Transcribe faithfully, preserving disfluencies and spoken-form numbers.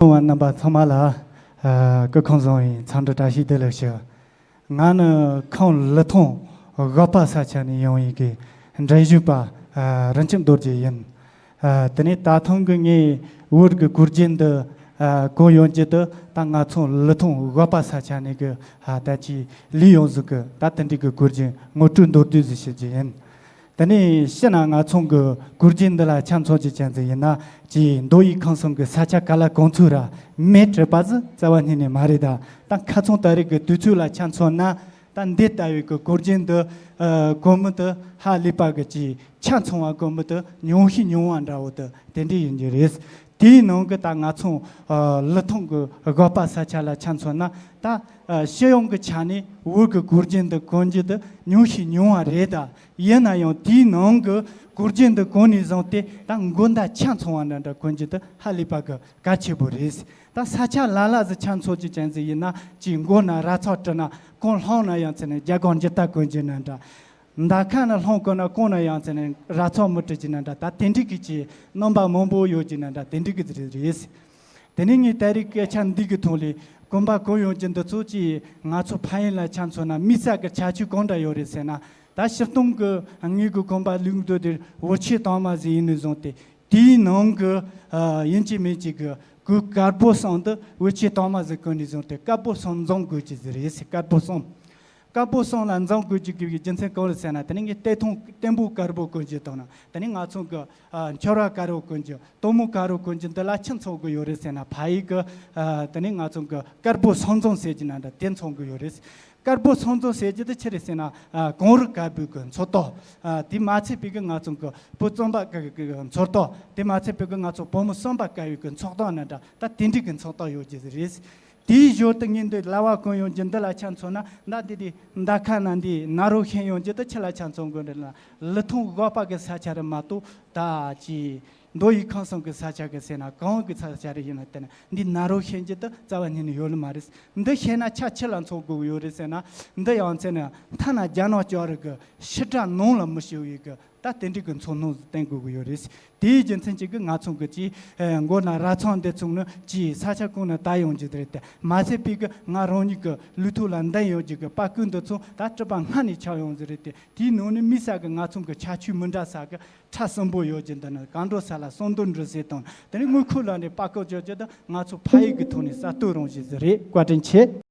བ་རྣམ་པ་ཚང་མ་ལ། ཨ། སྐུ་ཁམས་བཟང་བའི་འཚམས་འདྲི་བཀྲ་ཤིས་བདེ་ལེགས་ཞུ། ང་ནི་ཁམས་ལི་ཐང་སྒོག་པ་ས་ཆ་ནས་ཡོང་བའི་གི་འགྲན་ཞུགས་པ། ཨ། རིན་ཆེན་རྡོ་རྗེ་ཡིན། ཨ། དེ་ནས་ད་ཐེངས་གི་ངའི་བོད་གི་གུར་རྒྱན་འདི། ཨ། གོན་ཡོང་རྒྱུ་དེ་ད་ང་ཚོ་ལི་ཐང་སྒོག་པ་ས་ཆ་ནས་གི། ཨ། ད་ཅི་ལས་ཡོང་ཟིག་གི། ད་དེ་འདྲའི་གི་གུར་རྒྱན་ངོ་སྤྲོད་མདོར་བསྡུས་ཟིག་བྱེད་རྒྱུ་ཡིན། དེ་ནས་ཕྱི་ན་ང་ཚོ་གི་གུར་རྒྱན་འདི་ལ་ཆ་མཚོན་གྱི་ཅན་ཟིག་ཡིན་ན། ཅི་མདོ་དབུས་ཁམས་གསུམ་གི་ས་ཆ་ག་ལ་གང་ཚོད་ར་མེད་རེད་པ་ཟིག་རྩ་བ་ཉིད་ནས་མ་རེད། ད་ད་ཁ་ཚང་ད་རེས་གི་དུས་ཚོད་ལ་ཆ་མཚོན་ན། ད་འདི་ལྟ་བུའི་གི་གུར་རྒྱན་འདི། ཨ། གོན་མི་དེ་ཧ་ལས་པ་གི་ཅི་ཆ་ཚང་བ་གོན་མི་དེ་ཉུང་ཤས་ཉུང་བ་འདྲ་བོ་དེ་དེ་འདྲ་ཡིན་རྒྱུ་རེད། དེའི་ནང་གི་ད་ང་ཚོ། ཨ། ལི་ཐང་གི་སྒོག་པ་ས་ཆ་ལ་ཆ་མཚོན་ན། ད། ཨ། སྤྱི་ཡོངས་ཀྱི་ཆ་ནས་བོད་ཀྱི་གུར་རྒྱན་འདི་གོན་རྒྱུ་དེ་ཉུང་ཤས་ཉུང་བ་རེད། ད་ཡིན་ན་ཡང་དེའི་ནང་གི་གུར་རྒྱན་འདི་གོན་ནས་བཟུང་སྟེ་ད་འགོ་ཟླ་ཆ་ཚང་བ་འདྲ་འདྲ་གོན་རྒྱུ་དེ་ཧ་ལས་པ་གི་གལ་ཆེ་པོ་རེད། ད་ས་ཆ་ལ་ལ་ཟིག་ཆ་མཚོན་གྱི་ཅན་ཟིག་ཡིན་ན། ཅིག་མགོ་ན་ར་ཚག་དྲི་ན་གོང་ལྷང་ན་ཡང་ཚེ་ནས་རྒྱ་གར་འཇི་ལྟ་གོན་རྒྱུ་ན་འདྲ། འདའ་ཁ་ན་ལྷང་གོན་ན་གོང་ན་ཡང་ཚེ་ནས་ར་ཚག་མི་དྲི་རྒྱུ་ན་འདྲ། ད་དེ་འདྲའི་གི་ཅི་རྣམ་པ་མང་པོ་ཡོད་རྒྱུ་ན་འདྲ། དེ་འདྲའི་གི་རེད། དེ་ནས་ངས་ད་རེས་སྐད་ཆ་འདི་གི་ཐོག་ལས་གོན་པ་གོན་ཡོང་རྒྱུ་འདི་ཚོ་ཅི་ང་ཚོ་ཕ་ཡུལ་ལ་ཆ་མཚོན་ན་མི་ས་གི་ཁྱད་ཆོས་གང་འདྲ་ཡོད་རེད་ཟེར་ན། ད་སྤྱིར་བཏང་གི་ངེད་གི་གོན་པ་ལུགས་འདི་དེ་བོད་ཆས་དྭངས་མ་ཟིག་ཡིན་ནས་བཟུང་སྟེ། དེའི་ནང་གི། ཨ། ཡིན་གཅིག་མིན་གཅིག་གི་གོས་དཀར་པོ་གསུམ་དེ་བོད་ཆས་དྭངས་མ་ཟིག་གོན་ནས་བཟུང་སྟེ་དཀར་པོ་གསུམ་འཛོམས་དགོས་ཀྱི་ཟིག་རེད་ཟེར། དཀར་པོ་གསུམ། དཀར་པོ་གསུམ་ལ་འཛོམས་དགོས་ཀྱི་གི་རྒྱུ་མཚན་གང་རེད་ཟེར་ན། དེ་ནི་ངས་བསྟན་ཐུང་བསྟན་པོ་དཀར་པོ་གོན་རྒྱུ་དང་། དེ་ནི་ང་ཚོ་གི། ཨ། འཁྱོར་བ་དཀར་པོ་གོན་རྒྱུ། དོག་མོ་དཀར་པོ་གོན་རྒྱུ་འདི་ལ་ཆི་མཚོན་གི་ཡོད་རེད་ཟེར་ན། ཕ་ཡུལ་གི། ཨ། དེ་ནི་ང་ཚོ་གི་དཀར་པོ་གསུམ་འཛོམས་ཟེར་རྒྱུ་ན་འདྲ། དེ་མཚོན་གི་ཡོད་རེད། དཀར་པོ་གསུམ་འཛོམས་ཟེར་རྒྱུ་དེ་ཆི་རེད་ཟེར་ན། ཨ། གངས་རི་དཀར་པོའི་གི་མཚོན་རྟགས། ཨ། དེ་མ་ཚད་པའི་གི་ང་ཚོ་གི་བུ་བཙོན་པ་གི་གི་མཚོན་རྟགས། དེ་མ་ཚད་པའི་གི་ང་ཚོ་བུ་མོ་གསོན་པ་དཀར་པོའི་གི་མཚོན་རྟགས་ན་འདྲ། ད་དེ་འདྲའི་གི་མཚོན་རྟགས་ཡོད་རྒྱུ་རེད། དེའི་ཞོར་དུ་ངས་འདི་ལྭ་བ་གོན་ཡོང་རྒྱུ་འདི་ལ་ཆ་མཚོན་ན། ད་འདི་དེ་འདའ་ཁ་ན་འདི་ན་རོ་ཤན་ཡོང་རྒྱུ་དེ་ཆི་ལ་ཆ་མཚོན་དགོས་འདྲ་ན། ལི་ཐང་སྒོག་པ་གི་ས་ཆ་རེད་མ་གཏོགས། ད་ཅི་མདོ་དབུས་ཁམས་གསུམ་གི་ས་ཆ་གི་ཟེར་ན་གང་གི་ས་ཆ་རེ་ཡིན་ན། དེ་ན་འདི་ན་རོ་ཤན་རྒྱུ་དེ་རྩ་བ་ཉིད་ནས་ཡོད་ལེ་མ་རེད། འདི་ཤེས་ན་ཆ་ཆི་ལ་མཚོན་དགོས་ཡོད་རེད་ཟེར་ན། འདི་ཡང་ཚེ་ན་མཐའ་ན་རྒྱ་ནག་ལྕགས་རི་གི་ཕྱི་དགྲ་ནང་ལ་མི་ཤི་བའི་གི། ད་དེ་འདྲའི་གི་མཚོན་ནོ་བསྟན་དགོས་གི་ཡོད་རེད། དེའི་རྒྱུ་མཚན་གཅིག་གི་ང་ཚོ་གི་ཅི། ཨེ། མགོ་ན་ར་ཚང་འདི་ཚོ་ནི་ཅི་ས་ཆ་གང་ན་དར་ཡོང་རྒྱུ་རེད་དེ། མ་ཚད་པའི་གི་ང་རང་ཉིད་གི་ལུས་ཐོག་ལ་འདན་ཡོད་རྒྱུ་གི་པར་སྐུད་འདི་ཚོ་ད་གྲུབ་པ་སྔ་ནས་ཆགས་ཡོང་རྒྱུ་རེད་དེ། དེའི་ནང་ནས་མི་ས་གི་ང་ཚོ་གི་ཁྱད་ཆོས་མི་འདྲ་ས་གི་ཕྲ་གསུམ་པོ་ཡོད་རྒྱུ་འདི་ནི་གང་འགྲོ་ས་ལ་གསང་འདུ་འགྲོ་ཟེར་དང་། དེ་ནས་དངུལ་ཁུག་ལ་ནས་པར་སྐུད་འཇོག་རྒྱུ་དང་། ང་ཚོ་ཕ་ཡུལ་གི་ཐོག་ནས་གསར་གཏོད་རང་བཞིན་ཟིག་རེད། བཀའ་དྲིན་ཆེ།